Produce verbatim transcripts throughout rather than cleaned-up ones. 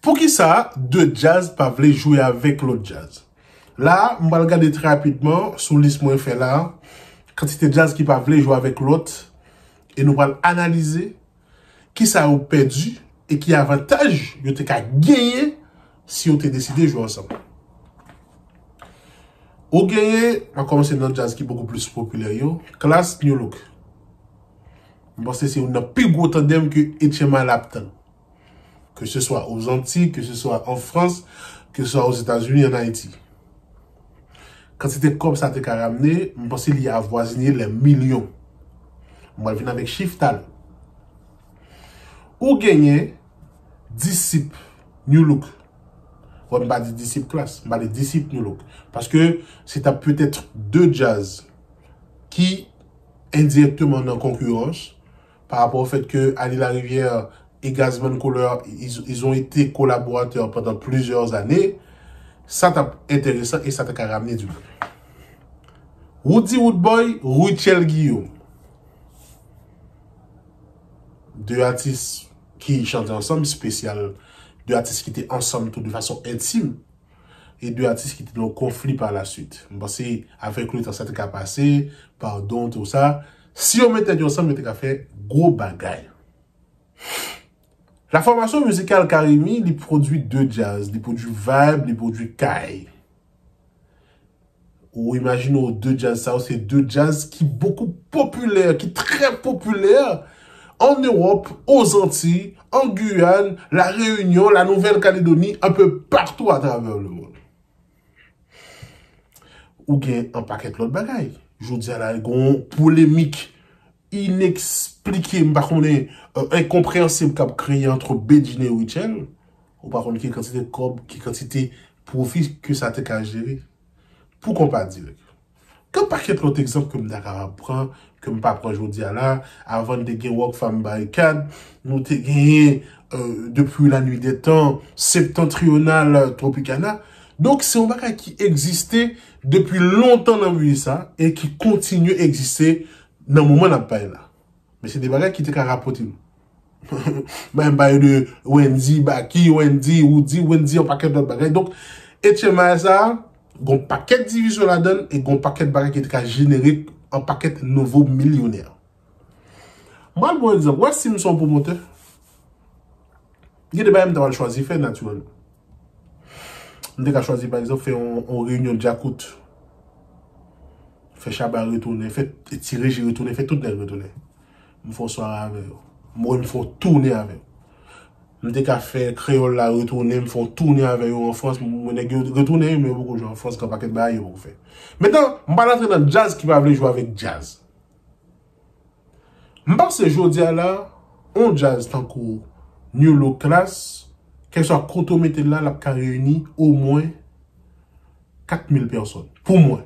Poukisa de djaz pa vle jwe avèk lòt djaz? La, m pral gade trè rapidman sou lis mwen fè la, kantite djaz ki pa vle jwe avèk lòt, e nou pral analize kisa yo pèdi e ki avantaj yo te ka genyen si yo te deside jwe ansanm. Ou genyen, m a kòmanse nan djaz ki bokou plis popilè yo, Klass, New Look. M panse se youn nan pi gwo tandèm ke H M I la ap tann. Ke se swa Ozanti, ke se swa an Frans, ke se swa Ozetazini, an Ayiti. Kantite kòb sa te ka ramne, m panse li avwazine lè milyon. M pral vin avèk chif talè. Ou genyen Disip, New Look. Wè, m pa di Disip Klass, m pale Disip, New Look. Paske se ta petèt de djaz ki endirèkteman nan konkirans pa rapò au fait que Ali Larivière et Gazzman Couleur, ils, ils ont été collaborateurs pendant plusieurs années. Sa t ap enteresan e sa ta ka ramne du monde. Roody Roodboy, Rutshelle Guillaume. De atis ki chante ansanm, espesyal, de atis ki te ansanm tou de fason entim, e de atis ki te nan konfli pa la suite. M panse avèk letan sa te ka pase, padon, tou sa. Si yo met tèt yo ansanm, yo te ka fè gwo bagay. La formation musicale Carimi, li pwodui de djaz, li pwodui vibe, li pwodui kay. Ou imajine w de djaz sa yo, se de djaz ki bokou popilè, ki trè popilè an Ewòp, Ozanti, an Giyàn, La Reyinyon, La Nouvèl Kaledoni, un peu partout à travers le monde. Ou gen an pakèt lòt bagay. Jodi a la, gen yon polemik inèksplike, m pa konnen, euh, enkonpreyansib k ap kreye ant Bedjine e Rutshelle. Ou pa konn ki kantite kòb, ki kantite pwofi ke sa te ka jere. Pou konpa dirèk. Gen pakèt lòt egzanp ke m ta kapab pran, ke m pa pran jodi a la, avan n te gen Rockfam Barikad, nou te genyen, euh, depi la nuit des temps, Septentrional, euh, Tropicana. Donk, se yon bagay ki egziste depi lontan nan mizik sa, e ki kontinye egziste nan moman n ap pale la. Men se de bagay ki te ka rapòte nou. Mwen m pale de Wendy, Baky, Wendy, Roody, Wendy, yon pakèt lòt bagay. Donk, H M I sa, gon pakèt divizyon ladan l, e gon pakèt bagay ki te ka jenere yon pakèt nouvo milyonè. Mwen, bon egzanp, wè si m se yon pwomotè, gen de bagay m ta pral chwazi fè natirèlman. M te ka chwazi, pa egzanp, fè yon, yon reyinyon djakout. Fè Shabba retounen, fè Ti Reji retounen, fè tout nèg retounen. M fè yon sware avè yo. Mwen, m fè yon tounen avè yo. M te ka fè Kreyòl la retounen, m fè yon tounen avè yo an Frans. Mwen, nèg yo retounen, men yo poko jwe an Frans, gen pakèt bagay yo poko fè. Mentnan, m pa rantre nan djaz ki pa vle jwe avèk djaz. M panse jodi a la, on djaz tankou New Look Klass, kèlswa kote w mete l la, l ap ka reyini omwen kat mil pèsòn. Pou mwen.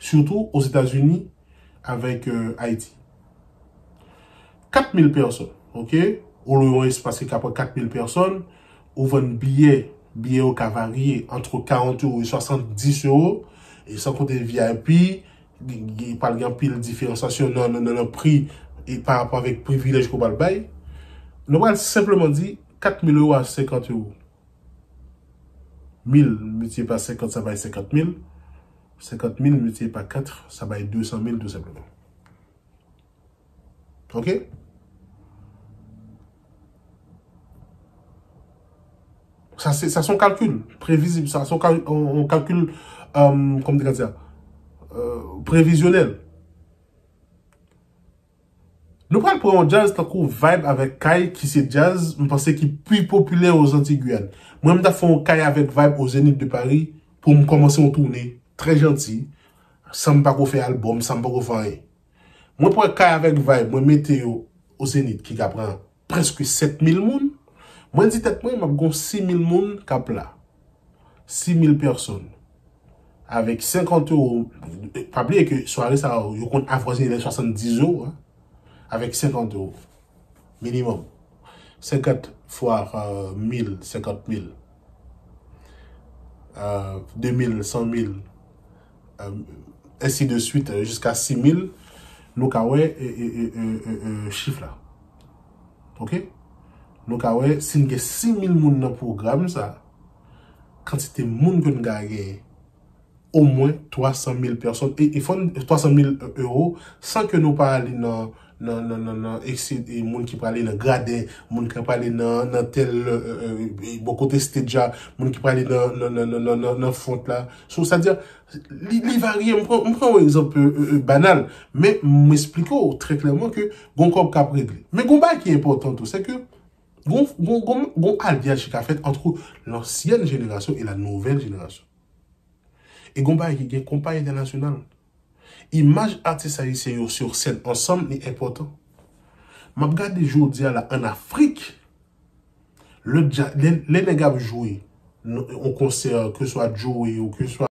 Sitou Ozetazini avèk, euh, Ayiti. Kat mil pèsòn, oke? Ou lwe yon espas ki ka pran kat mil pèsòn, ou vann biyè, biyè yo ka varye ant karant ewo e swasanndis ewo, e san konte V I P, gen, gen, pral gen anpil diferansasyon nan, nan, nan, nan pri e pa rapò avèk privilèj ke w pral bay. Nou pral senpleman di kat mil ewo a senkant ewo. Mil miltipliye pa senkant, sa bay senkant mil. Senkant mil miltipliye pa kat, sa bay de san mil tou senpleman. Oke? Sa se, sa se yon kalkil previzib, sa se yon kal-, yon, yon kalkil, euh, kòman te ka di sa? Euh, previzyonèl. Nou pral pran yon djaz tankou Vibe avèk Kay, ki se djaz, m panse, ki pi popilè o Zanti Giyàn. Mwen, m ta fè yon Kay avèk Vibe o Zénith de Paris pou m kòmanse yon tounen trè janti, san m pako fè albòm, san m pako fè anyen. Mwen pran Kay avèk Vibe, mwen mete yo o Zénith, ki ka pran prèske sèt mil moun. Mwen di tèt mwen, m ap gon sis mil moun k ap la. Sis mil pèsòn. Avèk senkant ewo, pa bliye ke sware sa yo, yo konn avwazine lè swasanndiz ewo, hein. Avèk senkant ewo. Minimòm. Senkant fwa, euh, mil, senkant mil. Euh, de mil, san mil. Euh, ainsi de suite, euh, jiska sis mil. Nou ka wè, e, e, e, e, e, e, chif la. Oke? Nou ka wè, si n gen sis mil moun nan pwogram sa, kantite moun ke n ka genyen, omwen twa san mil pèsòn, e, e fò n, twa san mil ewo, san ke nou pa ale nan, nan, nan, nan, nan ekse, e moun ki prale nan graden, moun ki prale nan, nan tèl, e, e, e, bò kote stage a, moun ki prale nan, nan, nan, nan, nan, nan, nan fwont la. So, sa di, li, li varye. M pran, m pran yon egzanp, e, e, e, banal, men m esplike w trè klèman ke gon kòb k ap regle. Men gon bagay ki enpòtan tou, se ke gon, gon, gon, gon alyaj ki ka fèt ant lansyen jenerasyon e la nouvèl jenerasyon. E gon bagay ki gen konpa entènasyonal. Imaj atis ayisyen yo sou sèn ansanm li enpòtan. M ap gade jodi a la ann Afrik, lè dja, lè, lè nèg ap jwe, yon konsè, ke swa Joe ou ke swa